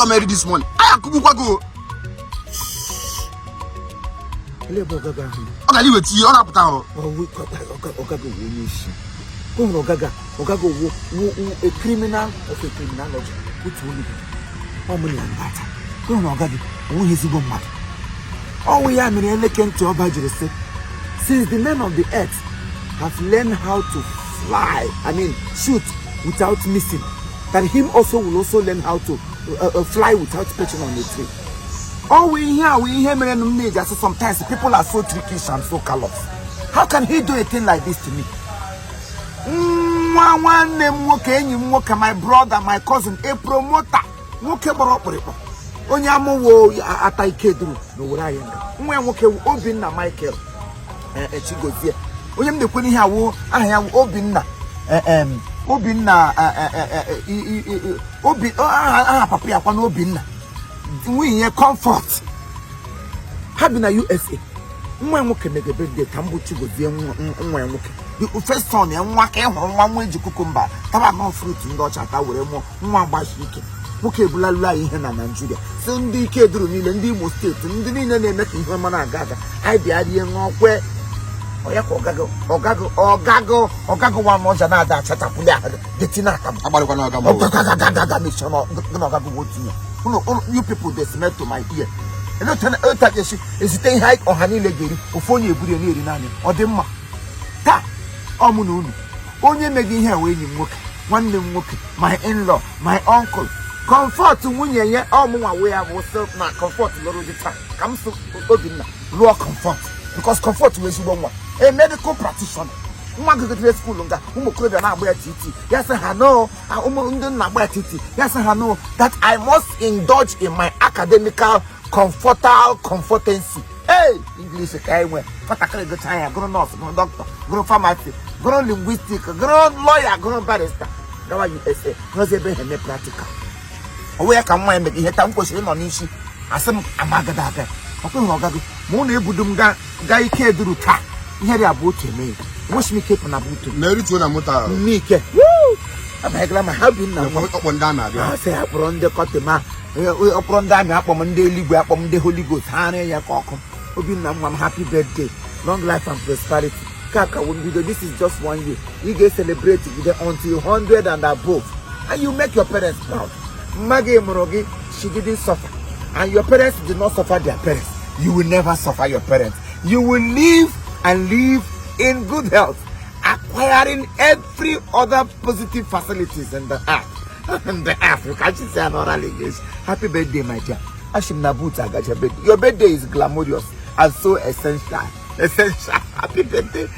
ọga mere this morning, anyị akụgbukwa gị o. Olee ebe ọgaga ahụ? Ọ gara iweta ihe ọ na-apụta ahụ. Ọgaga wụ onye isi. O nwere ọgaga, ọgaga wụ wụ a criminal of a criminology. Otu onye ọ mụ na ya ngata. O nwere ọgaga, o nweghị ezigbo mmadụ. Ọnwụ ya mere eleke ntị ọba jiri sị, since the men of the earth have learned how to fly, I mean shoot without missing, that him also will also learn how to fly without perching on a tree. Ọwụ ihe a wụ ihe mere m na-eji asị, sometimes people are so trickish and so callous. How can he do a thing like this to me? Nwa nwanne m nwoke, enyi m nwoke, my brother, my cousin, a promoter, nwoke gbara ọkpụrịkpọ, onye amụwo ata ike duru n'owere anyị nga. Nwa ya nwoke wụ Obinna Michael Chigozie. Onye m na-ekwe n'ihe awụ aha ya wụ Obinna, Obinna, Obi, aha papa ya kwa na Obinna, nwunye ya Comfort. Ha bi na USA. Nwa ya nwoke mege birthday ka m bụ Chigozie, nwa ya nwoke, the first son ya, nwa ka ị hụrụ, nwa nwa eji cucumber taba nọ, fruit ndị ọcha ta were mụọ nwa. Gbashi ike nwoke ebulalụ anyị ihe na Naijiria, si ndị ike duru niile, ndị Imo Steeti, ndị niile na-eme ka ihe ọma na-aga aga, anyị bịa rie ṅụọ kwe. Ọ ya ka ọgago ọgago ọgago ọgago nwa ọja na-ada achachapụli ahụ deti na akamụ. Agbarịkwana ọga ma ọ. Ọgagagagaga mechie gị na ọgago bụ otu ihe. Unu, you people dey smell to my ear. Otu a ga-esi ezite ihe anyị ọha niile ga-eri, ofu onye eburu ya na-eri naanị, ọ dị mma taa? Ọ mụ na unu, onye meghị ihe a wee enyi m nwoke, nwanne m nwoke, my in-law, my uncle, Comfort nwunye ya. Ọmụnwa wee ya bụ sị na Comfort lụrụ di taa ka m so Obinna lụọ Comfort, because Comfort wee ezigbo nwa, a medical practitioner. Nwa gụgidere school nga ụmụ okorobịa na-agba ya titi, ya sị ha no. Ụmụ ndị nna agba ya titi, ya sị ha no, that I must indulge in my academical comfortal comfortancy. Hey, English ka anyị nwee. Nwatakịrị gụchaa ya, gụrụ nọọsụ, gụrụ dọkịta, gụrụ pharmacy, gụrụ linguistic, gụrụ lawyer, gụrụ barrister, gawa USA, nọzi ebe ha eme practical. Onwe ya ka nwa ya mere ihe taa m kwesịrị ịnọ n'isi asị m amagada aga. Ọ kweghị ọgago ma ụnụ ebudo m gaa gaa ike eduru taa. Ihe dị abụ otu eme ya, enweghị m ike ịpụ na buutu. Na-erituo na moto ahụ. Mme ike abanyegala ma ha bi nna nwa. Ọkpọ ndị amị abịa. Ha sị ya kpọrọ ndị kọtịma, ọkpọrọ ndị amị, akpọ m ndị eluigwe, akpọ m ndị Holy Ghost, ha rịa ya ka ọkụ. Obinna nwa m, happy birthday, long life and prosperity. Ka ka wo mbido. This is just one year. Ị ga-celebrate gide until 100 and above, and you make your parents proud. Mma gị mụrụ gị, she didn't suffer, and your parents did not suffer their parents. You will never suffer your parents. You will live and live in good health, acquiring every other positive facilities in the earth. In the earth, you can't say another language. Happy birthday, my dear. Ashim Nabut Agacha birthday. Your birthday is glamorous and so essential. Essential. Happy birthday.